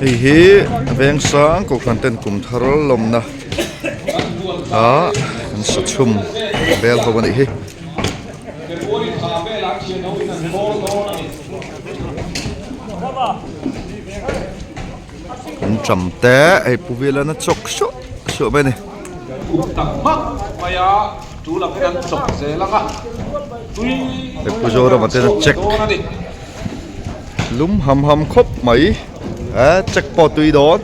Hei hi Vengsang Kohhran ten kum thar lawmna ah an sa chhum vel ho a nih hi. An ṭam te hei pu Vilana chawk suah suah mai a ni. Hei pu Zorama ten a check lum ham ham khawp mai a check pawh tui dawn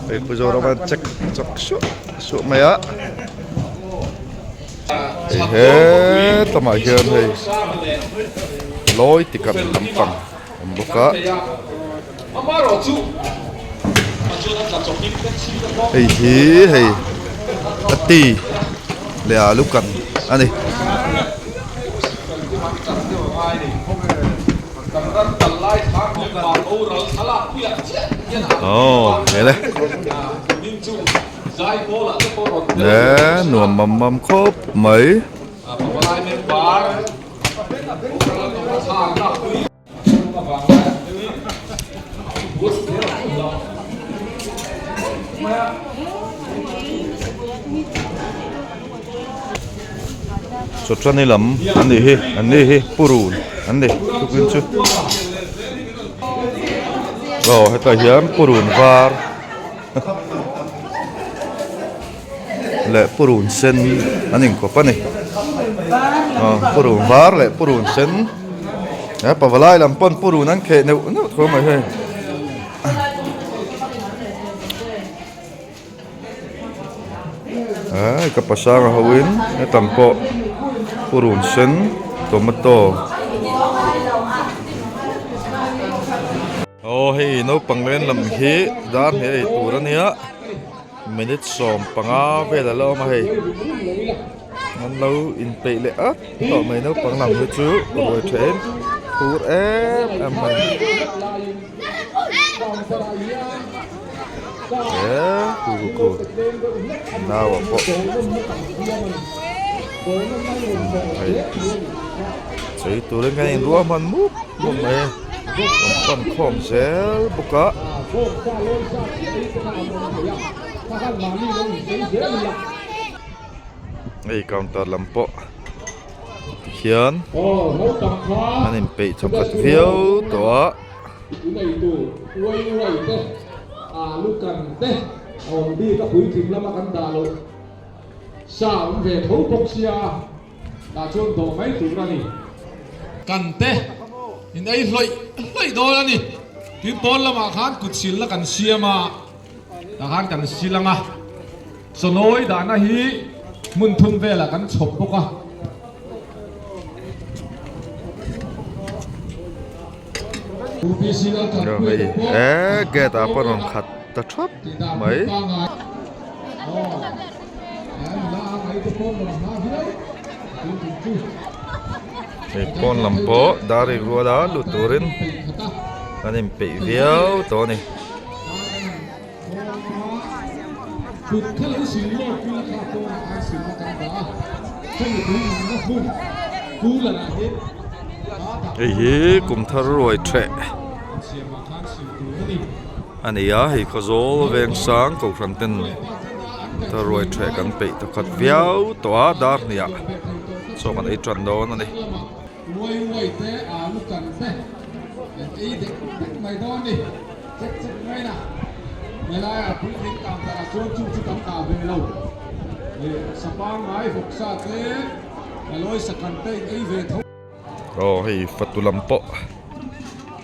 hei pu Zorama check chawk suah suah mai a. Hei hetlangah hian hei lawi tikat lampang a awm bawk a hei hi hei a ti leh a lu kan a ni. Aw hel e. Eee nuam mam mam khawp mai. Chawchani lam an nih hi an ni hi purun an ni tukin chu aw hetah hian purun var. Leh purun sen an inkawp a ni aw purun var leh purun sen he pavalai lam pawn purun an kheh neuh neuh tho mai hei eee ka pasanga ho in hetam pawh purun sen tomato. Aw hei naupang len lam hi dar hnih a ei tur a nia minute 15 vel a la awm a hei an lo inpeih leh at tawh mai naupang lam hi chu ruai tha em phur em em mai he ku ku ku nau ah pawh hei chei turin kan inruahman mup mup mai a. An pan khawm zel bawk a. Hei counter lam pawh tikhian an inpeih thawkhat viau tawh a. Tah chuan dawh mai tur a ni. Kan te in ei hlawih hlawih dawn a ni. Tin pawn lamah khan kut silna kan siam a, tah khan kan sil ang a. Chawnawi dahna hi hmun thum velah kan chhawp bawk a. Hei he gate ah pawh rawn khat ta thap mai. Hei pawn lam pawh dar rik rual a lut turin an inpeih viau tawh a ni. Hei hi kum thar ruai theh a ni a hei Khawzawl Vengsang Kohhran ten thar ruai theh kan peih takhat viau tawh a dar hniah chaw kan ei tan dawn a ni. Aw hei fatu lam pawh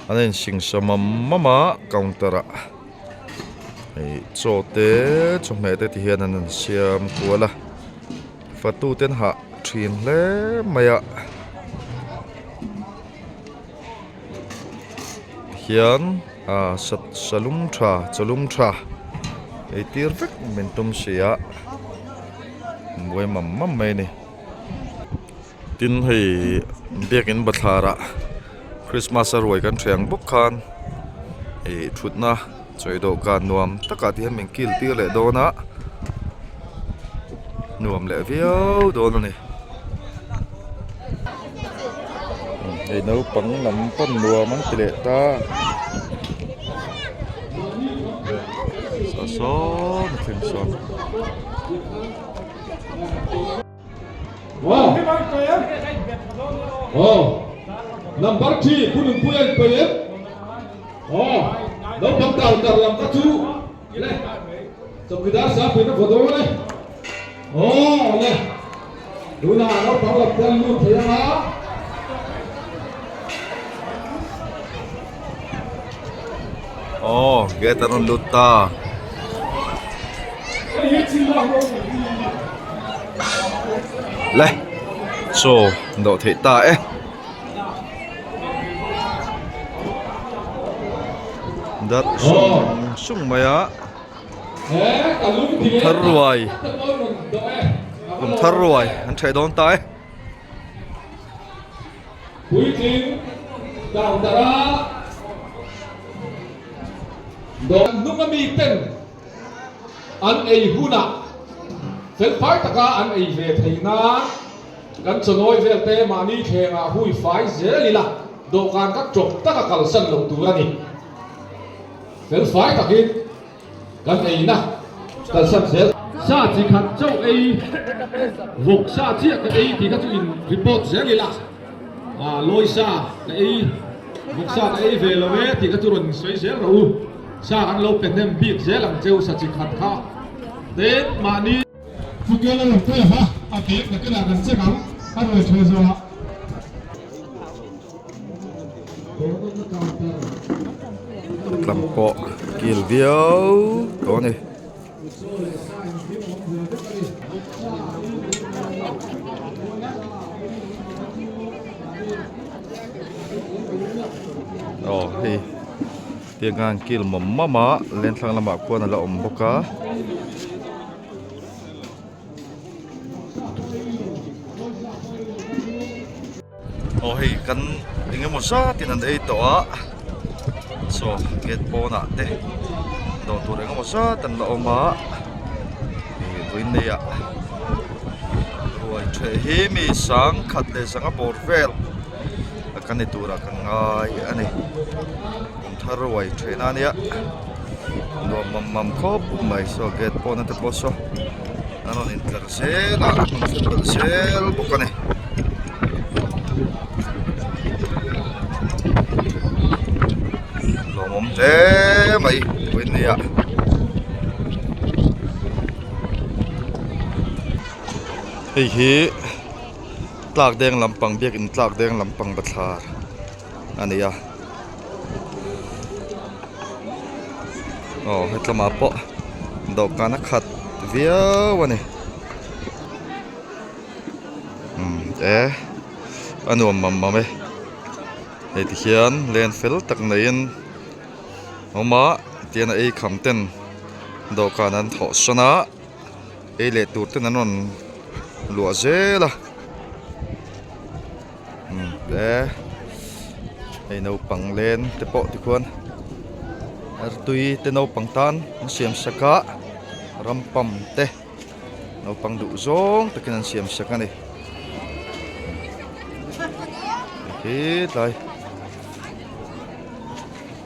an insingsa mam mam a counter ah hei chaw te chawhmeh te ti hian an insiam kual a fatu te an hah thin hle mai a. Hian ah salum tha chawlum tha ei tir vek min tum si a buai mam mam mai a ni tin hei biakin bathlar ah christmas a ruai kan thiang bawk khan ih thutna chawi dawhkan nuam takah te hian min kil tir leh dawn a nuam leh viau dawn a ni. Hei naupang lam pawn nuam an ti leh ta. Sawn a thleng sawn. Number 3 Pununpui a inpeih em? Aw, naupang counter lam kha chu le chawkidar Sangpuiin a vaw dawn e. Aw le, tunah naupang lam te an lut thei ang a. Aw, gate an rawn lut ta. Le, chaw dawh theih ta e. Darh sung sung mai a kum thar ruai kum thar ruai an ṭheh dawn ta e. Puitling counter-a dawr hnunga miten an ei hunah felfai taka an ei ve thei nan Kan chawnawi vel te mahni thlengah hui fai zel ila dawhkan ka tawp taka kalsan loh tur a ni. Fel fai takin kan eina kalsan zel. Sa chi khat chauh ei, vawk sa chiah ka ei tih kha chu in report zel ila, lawi sa ka ei, vawk sa ka ei ve lo e tih kha chu rawn sawi zel rawh u. Sa kan lo pe hnem bik zel ang cheu sa chi khat kha. Tin, mahni. Fukela rawn pawh a, a bag nakinah kan check ang, a rawi thaw zawh ah. Tlang pawh kil viau tawh a ni. Aw hei tiang khan kil mawm mawm a lengthlang lamah khuan a la awm bawk a. Aw hei kan eng emaw zatin an ei tawh a saw gate pawnah te dawr tur eng emaw zat an la awm a ih vawiin neiah ruai ṭheh hi mi sangkhat leh sangha bawr vel a kan ni turah kan ngai a ni kum thar ruai ṭhehna a nia. Nuam mam mam khawp mai saw gate pawna te pawh saw an rawn intlar zel a an rawn thlen belh zel bawk a ni. Lawmawm hle mai vawiin ni ah. Hei hi tlak deng lampang biakin tlak deng lampang bathlar a ni a. Aw hetlamah pawh dawhkan a khat viau a ni umm e a nuam mam mam e hei ti hian len fel tak neiin awm a tihian a ei kham ten dawhkan an thawh sawn a ei leh tur ten an rawn luah zel a. Umm e hei naupang len te pawh tikhuan artui te naupang tan an siam sak a rampam te naupang duh zawng takin an siam sak a ni khi tlai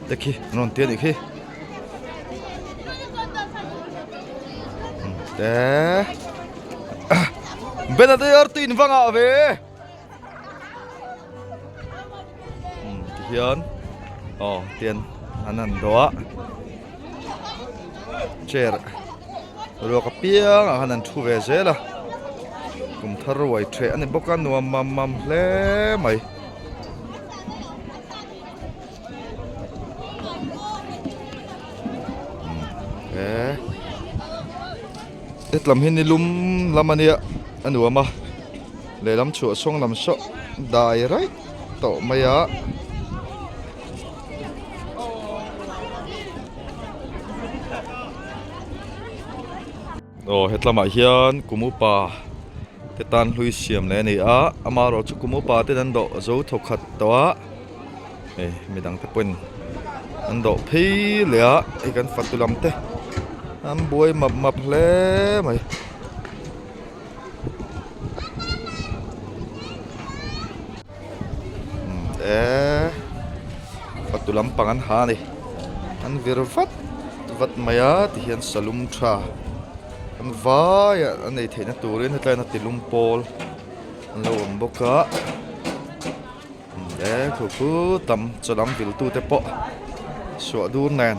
te khi an rawn ti a nih khi te bena te artui in va ngah ve. Tihian aw tian an han dawh a chair ruak apiang ah khan an thu ve zel a kum thar ruai theh a ni bawk a nuam mam mam hle mai. Hetlam hi nilum lam a nia a nuam a lehlam chhuah sawng lam saw dai raih tawh mai a. Aw hetlamah hian kum upa te tan hlui siam leh a ni a amaherawh chu kum upa ten an dawh zo thawkhat tawh a. Hei midang te pawhin an dawh phei leh a hei kan fatu lam te an buai map map hle mai. Eee fatu lampang an ha a ni an vir vat vat mai a tihian salum tha an vai a an ei theihna turin hetlai hian a tilum pawl an lo awm bawk a e khu khu tam chaw lam vil tute pawh suah dur nen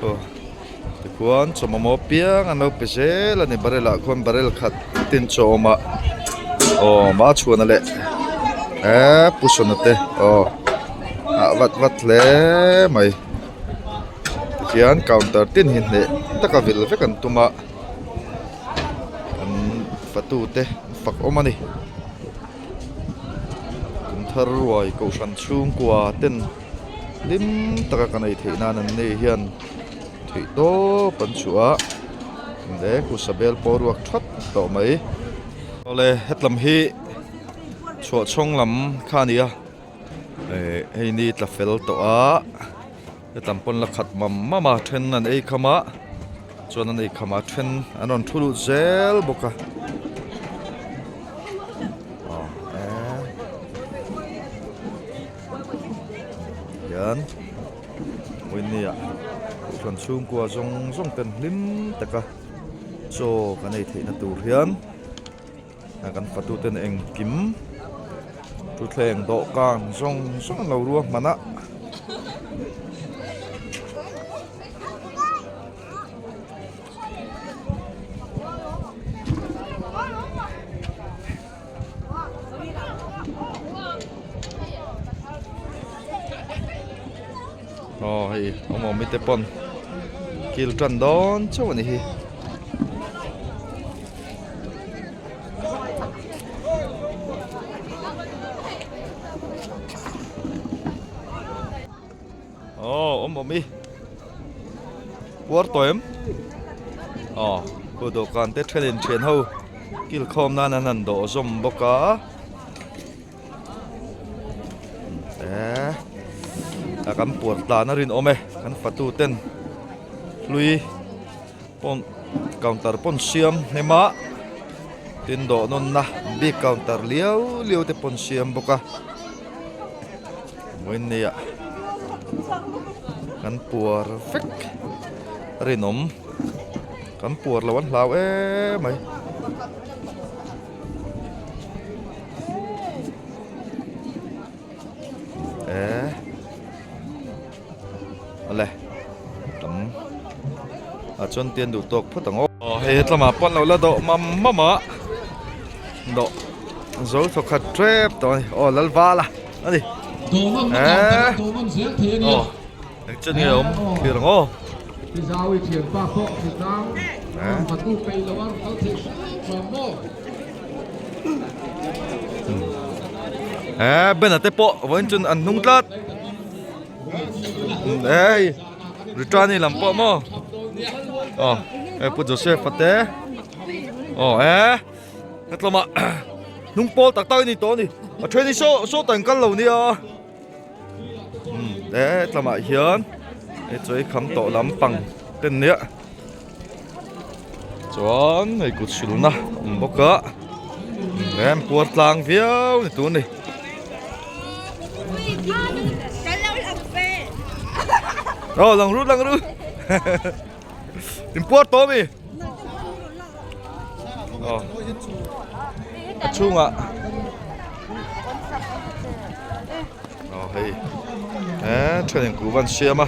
aw tikhuan chaw mamawh apiang an lo pe zel a ni barrel ah khuan barrel khat tin chaw awm a aw machhuana leh eee pu sawna te aw ah vat vat hle mai tikhian counter tin hi hneh taka vil vek an tum a an fatu te an fak awm a ni kum thar ruai kohhran chhungkua ten hlim taka kan ei theih nan an ni hian theih tawp an chhuah a hle khusa bel pawh ruak that tawh mai awle hetlam hi chhuahchhawng lam kha a ni a eh hei ni tla fel tawh a hetlam pawn la khat mam mam a then an ei kham a chuan an ei kham a then an rawn thu lut zel bawk a aw eh hian Vawinia kohhran chhungkua zawng zawng ten hlim taka chaw kan ei theihna tur hian kan fatuten engkim thutthleng dawhkan zawng zawng an lo ruahman a. Aw hei awm awm te pawn kil tan dawn chauh a ni hi. Aw awm awm i puar tawh em aw khu dawhkan te thenin thian ho kil khawm nan an han dawh zawm bawk a eh a kan puar tlan a rinawm e kan fatu ten hlui pawn counter pawn siam hnem a tin dawh nawnna bik counter liau liau te pawn siam bawk a. Vawinia kan puar vek rinawm kan puar lo an hlau em mai. Eh awle tam ah chuan tian duh tawk phawt ang aw. Aw hei hetlamah pawn lo la dawh mam mam a dawh zo thawkhat tep tawh a ni aw Lalvala a ni eh aw eng chen nge awm thlir ang aw. Eh Ben-a te pawh vawiin chuan an hnung tlat hei Ritani lam pawh maw aw hei Pu Joseph-a te aw eh hetlawmah hnung pawl tak tak a ni tawh a ni a then hi saw sawtah an kal lo nia umm eh hetlamah hian hei chaw ei kham tawh lampang te an nia chuan hei kut silna a awm bawk a em puar tlang viau ni tur a ni. Aw lang ru lang ru in puar tawh ami aw a chhungah aw hei eh then in kuh van siam a.